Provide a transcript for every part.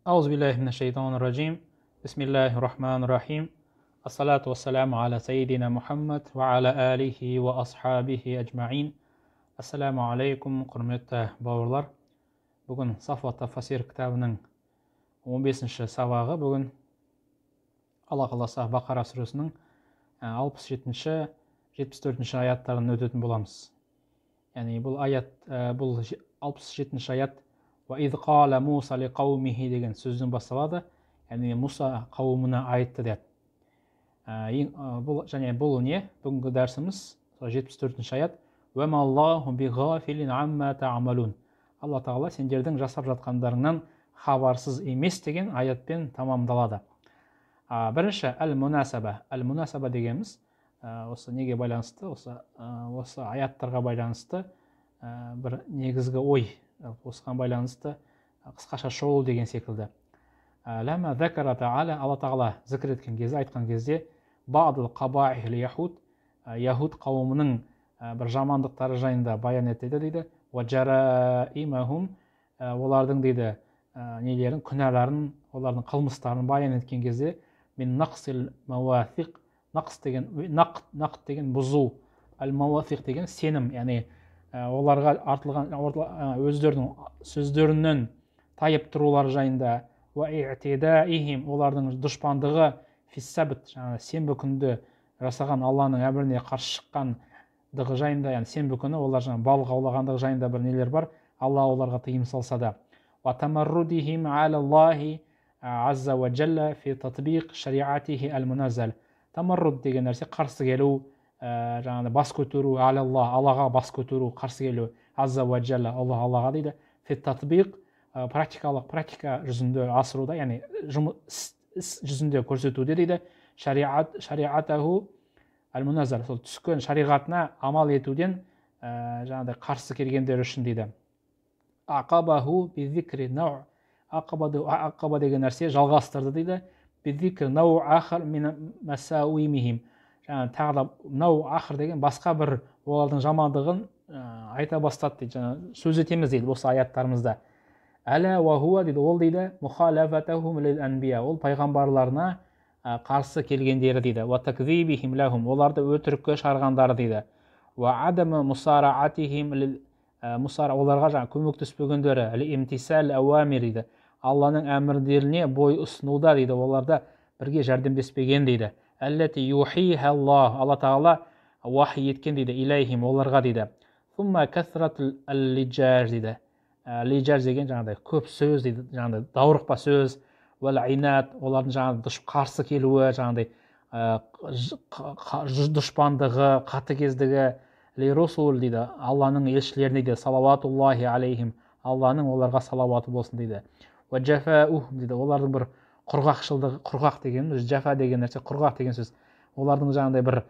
Аузубиллахи. Бисмиллахи рахмани рахим. Ассалату вассаламу аля сайидина Мухаммад ва аля алихи ва асхабихи ажмаин. Ассаламу алейкум, құрметті бауырлар. Бүгін Сафуат тафасир кітабының 15-ші сабағы. Бүгін Алла қаласа Бақара сүресінің 67-ші, 74-ші аяттарын өтетін боламыз. Яғни бұл аят, бұл 67-ші аят «Ва из қала Муса ли қаумихи» деген сөзден басталады. Яғни Муса қауымына айтты деп. Бұл, және бұл не? Бүгінгі дәрісіміз 74-ші аят. «Уа ма Аллаху биғафилин амма та'малун». Алла Тағала сендердің жасап жатқандарыңнан хабарсыз емес деген аятпен тамамдалады. Бірінші, әл-мунасаба. Әл-мунасаба дегеніміз осы неге байланысты? Осы аяттарға байланысты бір негізгі ой, осыған байланысты қысқаша шолу деген секілді. Ләмә зәкара тағала, Алла Тағала зікір еткен кезде, айтқан кезде, ба'дул қабаихил яхуд, яхуд қауымының бір жамандықтары жайында баян етеді дейді. Уа жараимахум, олардың дейді нелерін, күнәларын, олардың қылмыстарын баян еткен кезде, мин нақсил мауафиқ, нақс деген, нақт деген бұзу, әл мауафиқ деген сенім, яғни оларға артылған, өздерінің сөздерінен тайып тұрулары жайында, уа i'тидаихим, олардың дұшпандығы, фиссабт, жаңағы сенбі күнді жасаған Алланың әміріне қарсы шыққандығы жайында, яғни сенбі күні олар жаңағы балық аулағандығы жайында бір нелер бар, Алла оларға тыйым салса да. Уа тамаррудихим алаллахи азза уа джалла фи татбиқ шариатихи әл-муназзал. Тамарруд деген нәрсе қарсы келу, жаңағы бас көтеру, алаллах, Аллаға бас көтеру, қарсы келу, азза уа джалла, Алла Аллаға дейді. Фи татбиқ, практикалық, практика жүзінде асыруда, яғни іс жүзінде көрсетуде дейді. Шариат, шариатаху әл-муназзал, сол түскен шариғатына амал етуден жаңағыдай қарсы келгендер үшін дейді. Ақабаху бизикри нау, ақаба деген нәрсе жалғастырды дейді. Бизикри нау ахар мин масауимихим. Жаңа тағы да нау ахар деген басқа бір олардың жамандығын айта бастады дейді. Жаңа сөз етеміз дейді осы аяттарымызда. Әла уа хуа дейді, ол дейді мухалафатахум лил анбия, ол пайғамбарларына қарсы келгендері дейді. Уа такзибихим лахум, оларды өтірікке шығарғандары дейді. Уа адамы мусараатихим лил мусара, оларға жаңа көмектеспегендері, ли имтисал ауамир дейді, Алланың әмірлеріне бой ұсынуда дейді, оларда бірге жәрдемдеспеген дейді. Әлләти юхиха Аллах, Алла Тағала уахи еткен дейді, илайхим, оларға дейді. Сумма касратул аллижаж дейді. Лижаж деген жаңағыдай көп сөз дейді, жаңағыдай даурықпа сөз, уәл инат, олардың жаңағыдай қарсы келуі, жаңағыдай дұшпандығы, қатыгездігі, ли русул дейді, Алланың елшілеріне дейді, салаватуллахи алейхим, Алланың оларға салауаты болсын дейді. Уа жафаух дейді, олардың бір құрғақшылдығы, құрғақ деген, жафа деген нәрсе, құрғақ деген сөз. Олардың жаңағыдай бір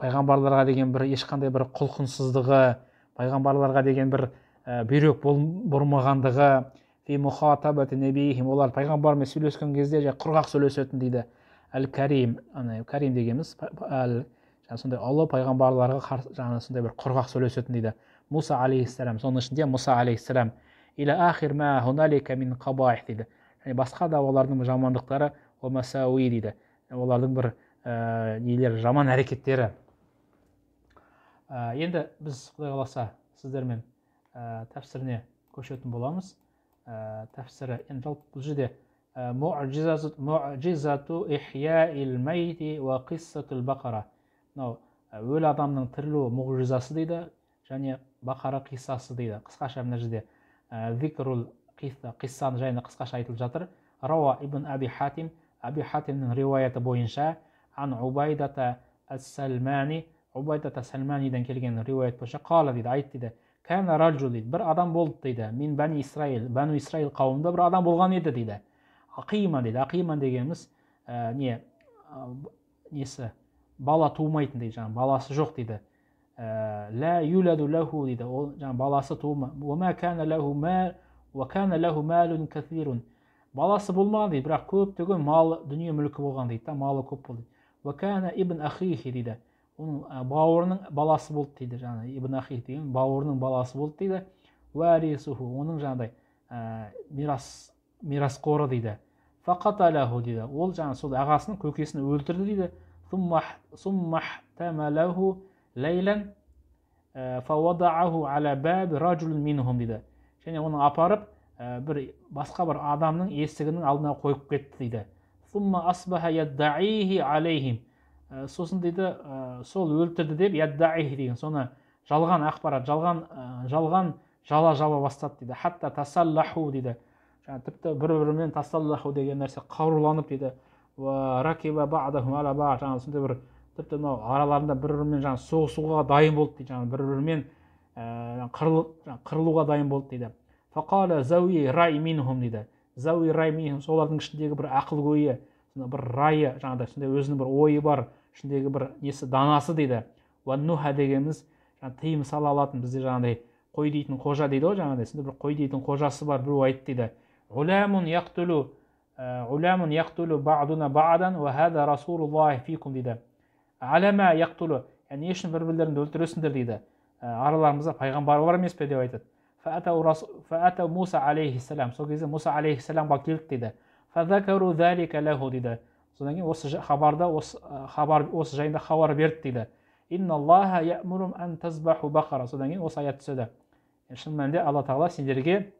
пайғамбарларға деген бір ешқандай бір құлқынсыздығы, пайғамбарларға деген бір бүйрек бұрмағандығы, фи мухатабати набиихим, олар пайғамбармен сөйлескен кезде құрғақ сөйлесетін дейді. Әл-Карим, ана Карим дегеніміз жаңа сондай ұлы пайғамбарларға жаңа сондай бір құрғақ сөйлесетін дейді. Муса алейхиссалам, соның ішінде Муса алейхиссалам, иля ахир ма хуналика мин қабаих дейді. Және басқа да олардың жамандықтары, уа масауи дейді. Олардың бір нелері, жаман әрекеттері. Енді біз Құдай қаласа сіздермен тәпсіріне көшетін боламыз. Тәпсірі, енді жалпы бұл жерде муъжизату ихьяил майти уа қиссатул бақара. Мынау өлі адамның тірілу мұғжизасы дейді, және бақара қиссасы дейді. Қысқаша мына жерде зикрул қисса, қиссаның жайында қысқаша айтылып жатыр. Рауа ибн Аби Хатим, Аби Хатимнің риуаяты бойынша, ан Убайдата ас-Салмани, Убайдата Салманиден келген риуаят бойынша, қала дейді, айт дейді. Кәна раджул дейді, бір адам болды дейді. Мин бәни Исраил, бәну Исраил қауымында бір адам болған еді дейді. Ақима дейді. Ақима дегеніміз не, несі, бала тумайтын дейді, жаңа баласы жоқ дейді. Ла юладу лаху дейді, ол жаңа баласы тума. Уа ма кана лаху ма, уа кана лаху малун касирун. Баласы болмаған дейді, бірақ көптеген мал, дүние мүлкі болған дейді, малы көп болды. Уа кана ибн ахихи дейді. Оның бауырының баласы болды дейді, жаңа ибн ахих деген бауырының баласы болды дейді. Уарисуху, оның жаңағыдай мирас мирасқоры дейді. Фақаталаху дейді. Ол жаңа сол ағасының көкесін өлтірді дейді. Суммахтамалаху лейлан фавадааху аля баб ражулин минхум дейді. Және оны апарып бір басқа бір адамның есігінің алдына қойып кетті дейді. Сумма асбаха яддаихи алейхим. Сосын дейді, сол өлтірді деп яддаихи деген соны жалған ақпарат, жалған жала жаба бастады дейді. Хатта тасаллаху дейді. Жаңа тіпті бір-бірімен тасаллаху деген нәрсе қаруланып дейді. Ва ракиба ба'дахум ала бa'д, жаңа сондай бір тіпті мынау араларында бір-бірімен жаңа соғысуға дайын болды дейді. Жаңа бір-бірімен қырылуға дайын болды дейді. Фақала зауи рай минхум дейді. Зауи рай минхум, солардың ішіндегі бір ақылгөйі, бір райы, жаңағыдай сондай өзінің бір ойы бар, ішіндегі бір несі данасы дейді. Уаннуха дегеніміз жаңа тыйым сала алатын, бізде жаңағыдай қой дейтін қожа дейді ғой, жаңағыдай сондай бір қой дейтін қожасы бар біреу айтты дейді. Уламун яқтулу, уламун яқтулу ба'дуна ба'дан ва хада расулуллахи фикум дейді. Алама яқтулу, яғни не үшін бір-бірлеріңді өлтіресіңдер дейді. Араларымызда пайғамбар бар емес пе деп айтады. Фаатау Муса алейхиссалам, сол кезде Муса алейхиссаламға келді дейді. Фазакару залика лаху дейді. Содан кейін осы хабарда, осы хабар, осы жайында хабар берді дейді. Инналлаха я'мурум ан тазбаху бақара. Содан кейін осы аят түседі. Шын мәнінде Алла Тағала сендерге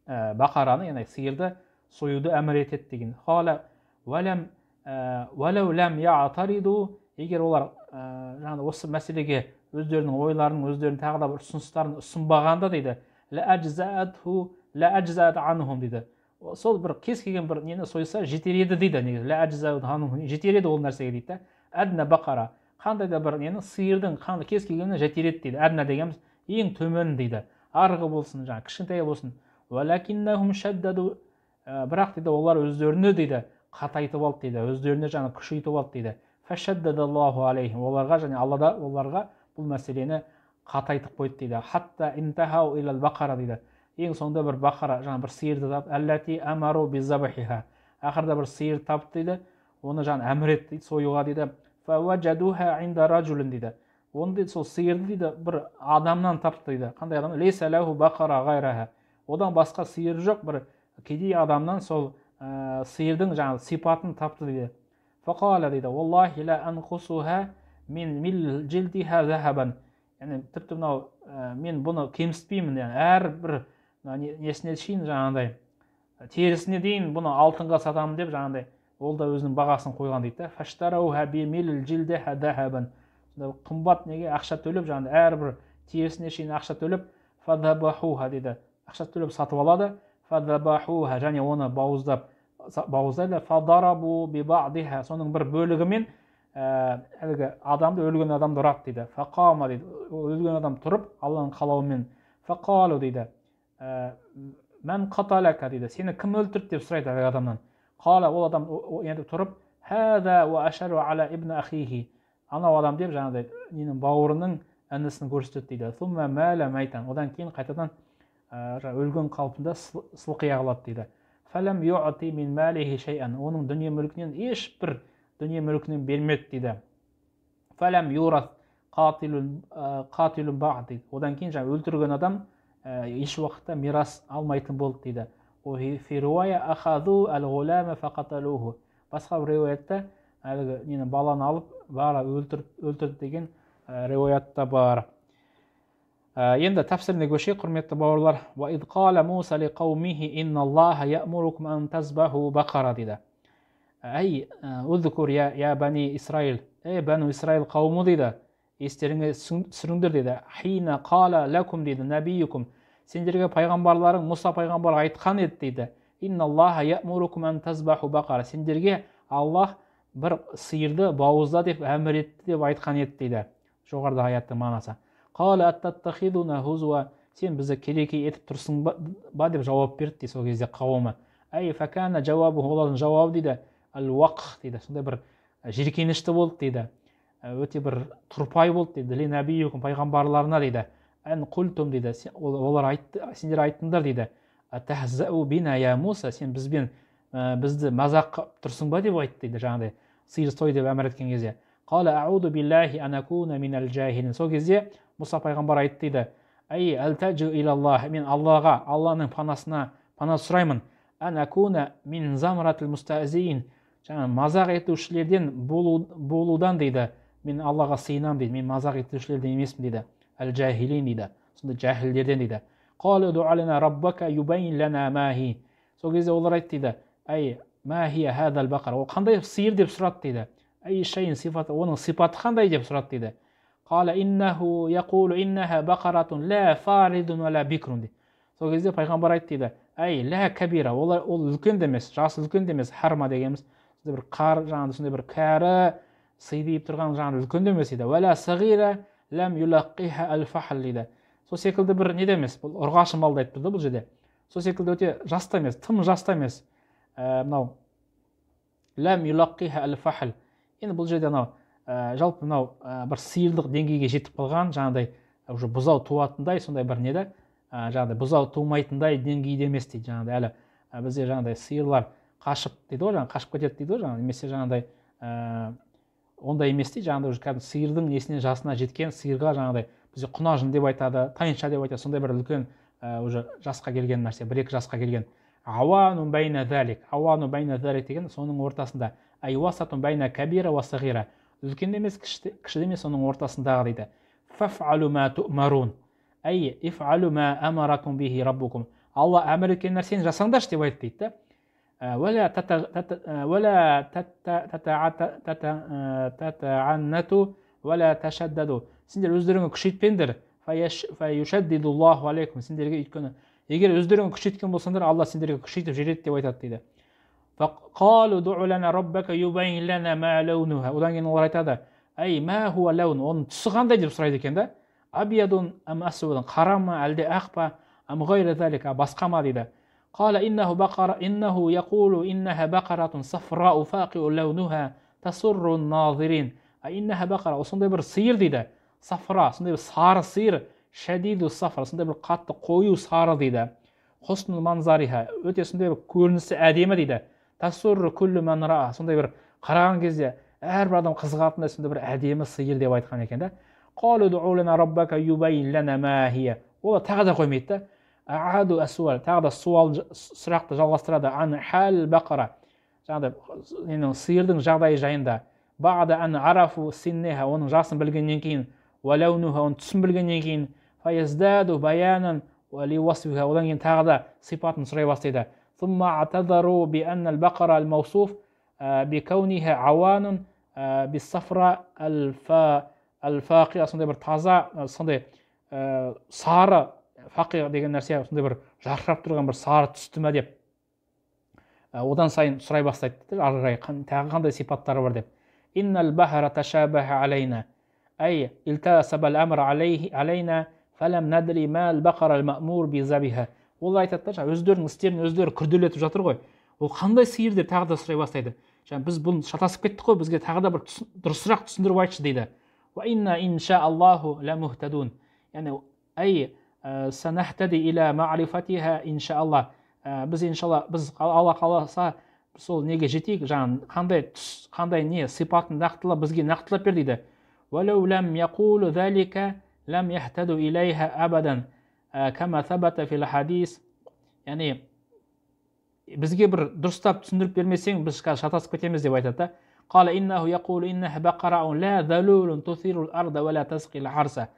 бақараны, яғни сиырды союды әмір етеді деген. Қала уалау лам я'тариду, егер олар жаңағы осы мәселеге өздерінің ойларын, өздерінің тағы да бір ұсыныстарын ұсынбағанда дейді, ла ажзаатху ла ажзаат анхум дейді. Сол бір кез келген бір нені сойса жетер еді дейді. Негізі ла ажзаат анхум жетер еді ол нәрсеге дейді да. Әдна бақара, қандай да бір нені сиырдың қандай кез келгеніне жетер еді дейді. Әдна дегеніміз ең төмен дейді. Арғы болсын, жаңа кішкентай болсын. Уалакиннахум шаддаду, бірақ дейді олар өздеріне дейді қатайтып алды дейді, өздеріне жаңа күшейтіп алды дейді. Фашаддадаллаху алейхим, оларға және Алла да оларға бұл мәселені қатайтып қойды дейді. Хатта интахау илал бақара дейді. Ең соңында бір бақара, жаңа бір сиырды тап, аллати амару бизабахиха. Ақырда бір сиыр тапты дейді, оны жаңа әмір етті дейді союға дейді. Фаваджадуха инда ражулин дейді. Оны дейді сол сиырды дейді бір адамнан тапты дейді. Қандай адам? Лейса лаху бақара ғайраха. Одан басқа сиыр жоқ, бір кедей адамнан сол сиырдың жаңа сипатын тапты дейді. Фақала дейді, валлахи ла анқусуха мин мил жилдиха захабан. Яғни тіпті мынау мен бұны кемсітпеймін, яғни әрбір несіне шейін жаңағындай терісіне дейін бұны алтынға сатамын деп жаңағындай ол да өзінің бағасын қойған дейді да. Фаштарауха би мил жилдиха захабан. Сонда қымбат неге ақша төлеп жаңағындай әрбір терісіне шейін ақша төлеп фадабахуха дейді. Ақша төлеп сатып алады. Фадабахуха, және оны бауыздап бауыздайды. Фадарабу би ба'диха, соның бір бөлігімен әлгі адамды, өлген адамды ұрады дейді. Фақама дейді, өлген адам тұрып Алланың қалауымен. Фақалу дейді, мән қаталака дейді, сені кім өлтірді деп сұрайды әлгі адамнан. Қала, ол адам енді тұрып, хәзә уа ашару ала ибн ахихи, анау адам деп жаңағыдай ненің бауырының інісін көрсетеді дейді. Сумма мәла майтан, одан кейін қайтадан өлген қалпында сылқия қалады дейді. Фалам юъти мин малихи шайан, оның дүние мүлкінен ешбір дүние мүлкінен бермеді дейді. Фалам юрат қатилун ба'д дейді. Одан кейін жаңа өлтірген адам еш уақытта мирас алмайтын болды дейді. Фи риуая ахазу ал-ғулама фақаталуху. Басқа бір риуаятта әлгі нені баланы алып бара өлтірді деген риуаятта бар. Енді тәфсіріне көшейік, құрметті бауырлар. Уа из қала Муса ли қаумихи инналлаха я'мурукум ан тазбаху бақара дейді. Әй, узкур я бани Исраил, ей бәну Исраил қауымы дейді, естеріңе түсіріңдер дейді. Хина қала лакум дейді, нәбиюкум, сендерге пайғамбарларың Мұса пайғамбар айтқан еді дейді. Инналлаха я'мурукум ан тазбаху бақара, сендерге Аллах бір сиырды бауызда деп әмір етті деп айтқан еді дейді. Жоғарыдағы аяттың мағынасы. Қала аттаттахидуна хузуа, сен бізді келеке етіп тұрсың ба деп жауап берді дейді сол кезде қауымы. Әй факана жауабы, олардың жауабы дейді, әл-уақх дейді, сондай бір жиіркенішті болды дейді, өте бір тұрпай болды дейді, ли нәбиюкум, пайғамбарларына дейді. Ән құлтум дейді, олар айтты, сендер айттыңдар дейді. Атахзау бина я Муса, сен бізбен бізді мазақ қылып тұрсың ба деп айтты дейді, жаңағыдай сиыр сой деп әмір еткен кезде. Қала ауду биллахи ан акуна минал жахилин. Сол кезде Мұса пайғамбар айтты дейді. Әй әлтәжу илаллах, мен Аллаға, Алланың панасына пана сұраймын. ан акуна мин замратил мустазиин, жаңа мазақ етушілерден болудан дейді, мен Аллаға сыйынамын дейді, мен мазақ етушілерден емеспін дейді. Әл жахилин дейді, сондай жахилдерден дейді. Қалу дуа лана раббака юбайин лана ма хи. Сол кезде олар айтты дейді, әй ма хия хазал бақара, ол қандай сиыр деп сұрады дейді. Әй шайын сифаты, оның сипаты қандай деп сұрады дейді. Қала иннаху яқулу иннаха бақаратун ла фаридун ва ла бикрун дейді. Сол кезде пайғамбар айтты дейді, әй ла кабира, ол үлкен де емес, жасы үлкен де емес, харма дегеніміз сондай бір қар, жаңағы сондай бір кәрі сыйдиып тұрған жаңағы үлкен де емес дейді. Уа ла сағира лам юлаққиха әл фахл дейді. Сол секілді бір не де емес, бұл ұрғашы малды айтып тұр да бұл жерде. Сол секілді өте жас та емес, тым жас та емес. Мынау лам юлаққиха әл фахл. Енді бұл жерде анау жалпы мынау бір сиырлық деңгейге жетіп қалған, жаңағыдай уже бұзау туатындай сондай бір не да, жаңағыдай бұзау тумайтындай деңгейде емес дейді. Жаңағыдай әлі бізде жаңағыдай сиырлар қашып дейді ғой, жаңағы қашып кетеді дейді ғой, жаңағы немесе жаңағыдай ондай емес дейді. Жаңағыдай уже кәдімгі сиырдың несіне жасына жеткен сиырға жаңағыдай бізде құнажын деп айтады, тайынша деп айтады, сондай бір үлкен уже жасқа келген нәрсе, бір-екі жасқа келген. Ауану байна залик, ауану байна залик деген соның ортасында. Ай уасатун байна кабира уа сағира, үлкен де емес, кіші де емес, соның ортасындағы дейді. Фафалу ма ту'марун, ай ифалу ма амаракум бихи раббукум, Алла әмір еткен нәрсені жасаңдаршы деп айтты дейді да. Уәлә татааннату уәлә ташаддаду, сендер өздеріңе күшейтпеңдер. Фаюшаддидуллаху алейкум, сендерге өйткені егер өздеріңе күшейткен болсаңдар, Алла сендерге күшейтіп жібереді деп айтады дейді. Фақалу ду'у лана раббака юбайин лана ма лаунуха. Одан кейін олар айтады, әй ма хуа лаун, оның түсі қандай деп сұрайды екен да. Абьядун ам асвадун, қара ма әлде ақ па, ам ғайра залика, басқа ма дейді. Қала иннаху бақара, иннаху яқулу иннаха бақаратун сафрау фақиу лаунуха тасурру назирин. Иннаха бақара, ол сондай бір сиыр дейді. Сафра, сондай бір сары сиыр, шадиду сафра, сондай бір қатты қою сары дейді. Хуснул манзариха, өте сондай бір көрінісі әдемі дейді. Тасурру күллу ман раа, сондай бір қараған кезде әрбір адам қызығатындай сондай бір әдемі сиыр деп айтқан екен да. Қалу ду'у лана раббака юбайин лана ма хия. Олар тағы да қоймайды да. Ааду әсуал, тағы да суал сұрақты жалғастырады. Ан хал бақара, жаңағыдай сиырдың жағдайы жайында. Баъда ан арафу синнеха, оның жасын білгеннен кейін, уа лаунуха, оның түсін білгеннен кейін, фаяздаду баянан уа ли васфиха, одан кейін тағы да сипатын сұрай бастайды. Сумма атазару би анна ал-бақара ал-маусуф би кауниха ауанун би-сафра ал-фақиа, сондай бір таза, сондай сары фақиа деген нәрсе, сондай бір жарқырап тұрған бір сары түсті ме деп одан сайын сұрай бастайды. Ары қарай тағы қандай сипаттары бар деп. Иннал бахра ташабаха алейна, ай илтасаба ал-амр алейна фалам надри ма ал-бақара ал-маъмур би забиха. Ол айтады да, өздерінің істерін өздері күрделетіп жатыр ғой. Ол қандай сиыр деп тағы да сұрай бастайды. Жаңа біз бұны шатасып кеттік қой, бізге тағы да бір дұрысырақ түсіндіріп айтшы дейді. Уа инна иншааллаху ламухтадун. Яғни ай санахтади иля маърифатиха иншааллах. Біз иншалла, біз Алла қаласа сол неге жетейік, жаңа қандай түс, қандай не сипатын нақтылап бізге нақтылап бер дейді. Уалау лам яқулу залика лам яхтаду илайха абадан кама сабата фил хадис. Яғни бізге бір дұрыстап түсіндіріп бермесең, біз қазір шатасып кетеміз деп айтады да. Қала иннаху яқулу иннаха бақараун ла залулун тусирул арда ва ла тасқил харса.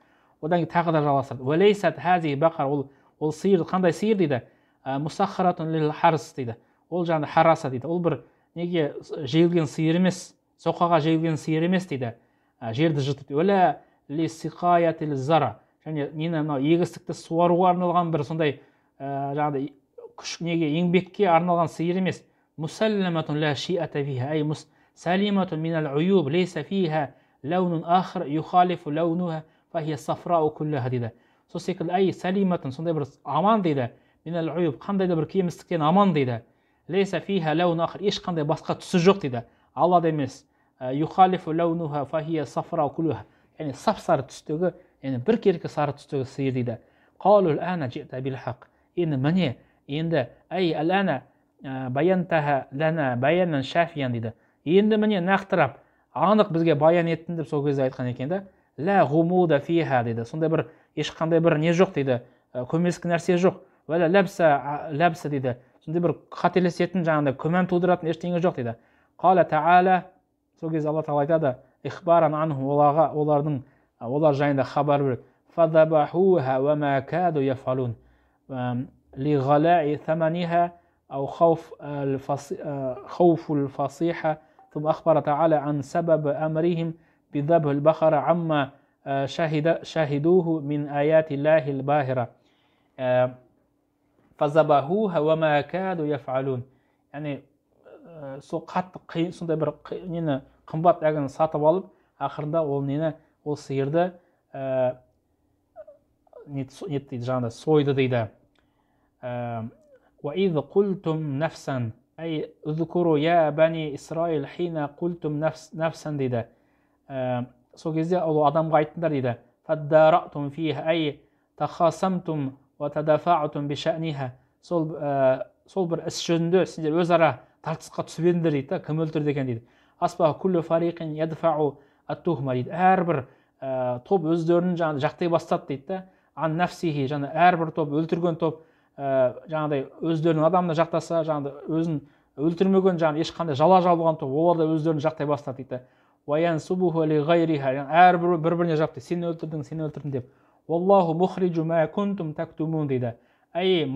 Одан кейін тағы да жалғастырады. Уа лейсат хазихи бақара, ол сиыр қандай сиыр дейді? Мусаххаратун лил харс дейді. Ол жаңағы хараса дейді. Ол бір неге жегілген сиыр емес, соқаға жегілген сиыр емес дейді. Жерді жыртып. Уа ли сиқаятил зара. Және нені мынау егістікті суаруға арналған бір сондай жаңағыдай күш неге еңбекке арналған сиыр емес. Мусалламатун ла шиата фиха, ай салиматун минал уюб лейса фиха лаунун ахр юхалифу лаунуха фахия сафрау куллаха дейді. Сол секілді ай салиматун сондай бір аман дейді. Минал уюб қандай да бір кемістіктен аман дейді. Лейса фиха лаунун ахр, ешқандай басқа түсі жоқ дейді. Алла да емес. Юхалифу лаунуха фахия сафрау куллаха. Яғни сап-сары түстегі, яғни біркелкі сары түстегі сиыр дейді. Қалу ал'ана жи'та бил хақ. Енді міне, енді әй ал'ана баянтаха лана баянан шафиян дейді. Енді міне нақтырап, анық бізге баян еттің деп сол кезде айтқан екен да. Ла ғумуда фиха дейді. Сондай бір ешқандай бір не жоқ дейді. Көмескі нәрсе жоқ. Уәлә ләбса ләбса дейді. Сондай бір қателесетін, жаңағыдай күмән тудыратын ештеңе жоқ дейді. Қала тағала, сол кезде Алла тағала айтады, ихбаран анху, оларға, олардың, олар жайында хабар береді. Фадабахуха уа ма каду яфалун лиғалаи таманиха ау хауфул фасиха. ثم أخبر تعالى عن سبب أمرهم بذبح البقرة عما شاهدوه من آيات الله الباهرة. فذبحوها وما كادوا يفعلون. Яғни сол қатты қиын, сондай бір нені қымбат әлгіні сатып алып, ақырында ол нені, ол сиырды не дейді, жаңағыдай сойды дейді. وَإِذْ قُلْتُمْ نَفْسًا أي اذكروا يا بني إسرائيل حين قلتم نفسا дейді. Сол кезде ол адамға айттыңдар дейді. فَدَّارَأْتُمْ فِيهَا أي تَخَاصَمْتُمْ وَتَدَافَعْتُمْ بِشَأْنِهَا. Сол бір іс жөнінде сендер өзара тартысқа түсіп едіңдер дейді, кім өлтірді екен дейді. Асбаха куллу фариқин ядфау ат-тухма дейді. Әрбір топ өздерін жаңағы жақтай бастады дейді да. Ан нафсихи, жаңа әрбір топ өлтірген топ жаңағыдай өздерінің адамына жақтаса, жаңағыдай өзін өлтірмеген, жаңағы ешқандай жала жабылған топ, олар да өздерін жақтай бастады дейді. Уаянсубуху ли ғайриха, яғни әрбір бір-біріне жапты, сен өлтірдің, сен өлтірдің деп. Уаллаху мухрижу ма кунтум тактумун дейді. Ай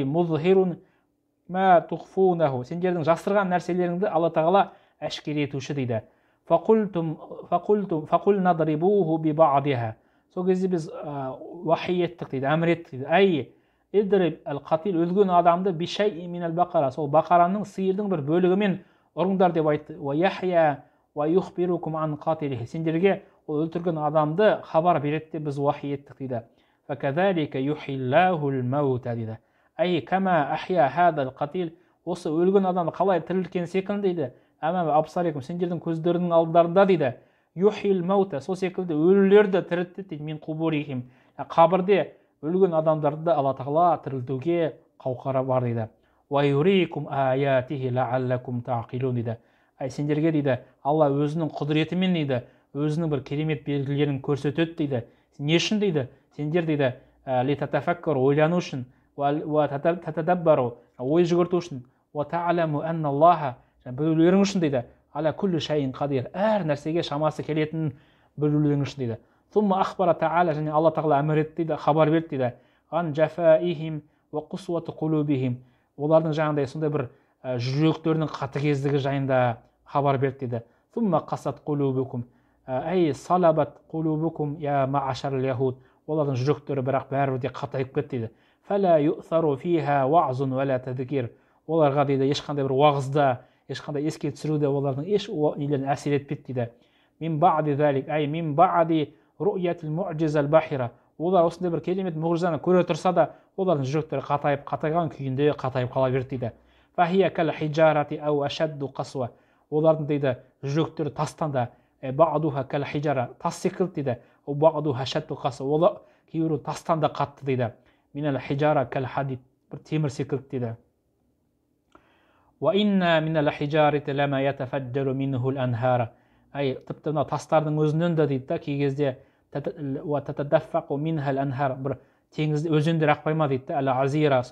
музхирун ма тухфунаху, сендердің жасырған нәрселеріңді Алла тағала әшкере етуші дейді. Фақул надрибуху би ба'диха. Сол кезде біз уахи еттік дейді, әмір еттік дейді. Ай идриб әл-қатил, өлген адамды бишай минал бақара, сол бақараның, сиырдың бір бөлігімен ұрыңдар деп айтты. Уа яхья уа юхбирукум ан қатилихи, сендерге ол өлтірген адамды хабар береді деп біз уахи еттік дейді. Факазалика юхиллахул маута дейді. Ай кама ахья хадал қатил, осы өлген адамды қалай тірілткен секілді дейді. Амама абсарикум, сендердің көздерінің алдарында дейді. Юхил маута, сол секілді өлілерді тірілтті дейді. Мин қубурихим, қабірде өлген адамдарды Алла тағала тірілтуге қауқары бар дейді. Уа юрикум аятихи лааллакум таақилун дейді. Ай сендерге дейді, Алла өзінің құдіретімен дейді, өзінің бір керемет белгілерін көрсетеді дейді. Не үшін дейді? Сендер дейді, литатафаккар, ойлану үшін, уа татадаббару, ой жүгірту үшін, уа та'ламу анналлаха, білулерің үшін дейді, аля күллі шайин қадир, әр нәрсеге шамасы келетінін білулерің үшін дейді. Сумма ахбара та'ала, және Алла тағала әмір етті дейді, хабар берді дейді. Ан жафаихим уа қусуати қулубихим, олардың жаңағыдай сондай бір жүректерінің қатыгездігі жайында хабар берді дейді. Сумма қасат қулубукум, әй салабат қулубукум я маашар яхуд, олардың жүректері бірақ бәрібір де қатайып кетті дейді. Фала юъсару фиха уазун уа ла тадкир, оларға дейді ешқандай бір уағызда, ешқандай еске түсіруде олардың еш нелерін әсер етпейді дейді. Мин ба'ди залик, әй мин ба'ди ру'ятил му'жизал бахира, олар осындай бір керемет мұғжизаны көре тұрса да, олардың жүректері қатайып, қатайған күйінде қатайып қала берді дейді. Фахия кал хижарати ау ашадду қасуа, олардың дейді жүректері тастан да, ба'духа кал хижара, тас секілді дейді. Ба'духа ашадду қасуа, олар кейбіреуі тастан да қатты дейді. Минал хижара кал хадид, бір темір секілді дейді. Уа инна минал хижарати лама ятафаджару минхул анхара, ай тіпті мына тастардың өзінен де дейді да, кей кезде уа татадаффақу минхал анхар, бір теңіз өзендер ақпай ма дейді да, әл азира,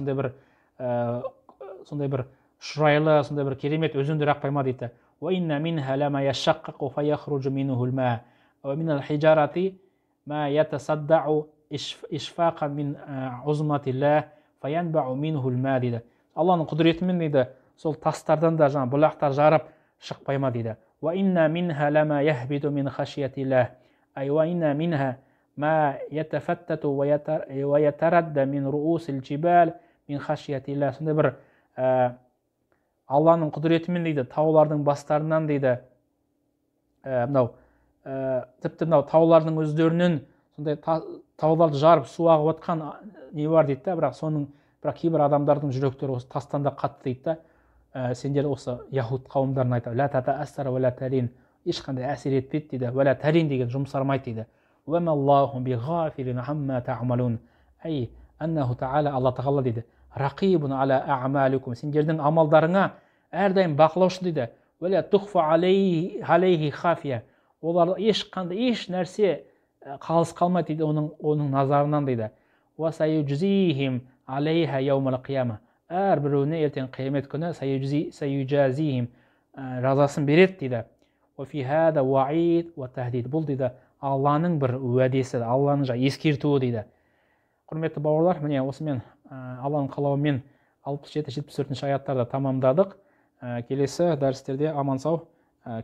сондай бір шұрайлы, сондай бір керемет өзендер ақпай ма дейді. Уа инна минха лама яшаққақу фаяхружу минхул ма, уа минал хижарати ма ятасаддау ишфақан мин узматиллах фаянбау минхул ма дейді. Алланың құдіретімен дейді, сол тастардан да жаңа бұлақтар жарып шықпай ма дейді. Уа инна минха лама яхбиту мин хашиятиллах, ай уа инна минха ма ятафаттату уа ятарадда мин руусил жибал мин хашиятиллах. Сондай бір Алланың құдіретімен дейді, таулардың бастарынан дейді, мынау тіпті мынау таулардың өздерінен сондай тауларды жарып су ағып жатқан не бар дейді да, бірақ соның, бірақ кейбір адамдардың жүректері осы тастан да қатты дейді да. Сендер осы яхуд қауымдарына айтады, ла татаассар уа ла талин, ешқандай әсер етпейді дейді, уа ла талин деген жұмсармайды дейді. Уа маллаху биғафилин амма таъмалун, ай аннаху таала, Алла тағала дейді, рақибун аля аъмаликум, сендердің амалдарыңа әрдайым бақылаушы дейді. Уа ла тухфа алейхи хафия, олар ешқандай еш нәрсе қалыс қалмайды дейді оның назарынан дейді. Уа саюджзихим алейха яумал қияма, Әрбіреуіне ертең қиямет күні саюджазихим, жазасын береді дейді. Бұл дейді Алланың бір уәдесі, Алланың ескертуі дейді. Құрметті бауырлар, міне осымен Алланың қалауымен 67-74 аяттарды тамамдадық. Келесі дәрістерде аман сау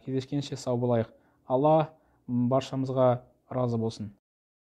кездескенше сау болайық. Алла баршамызға разы болсын.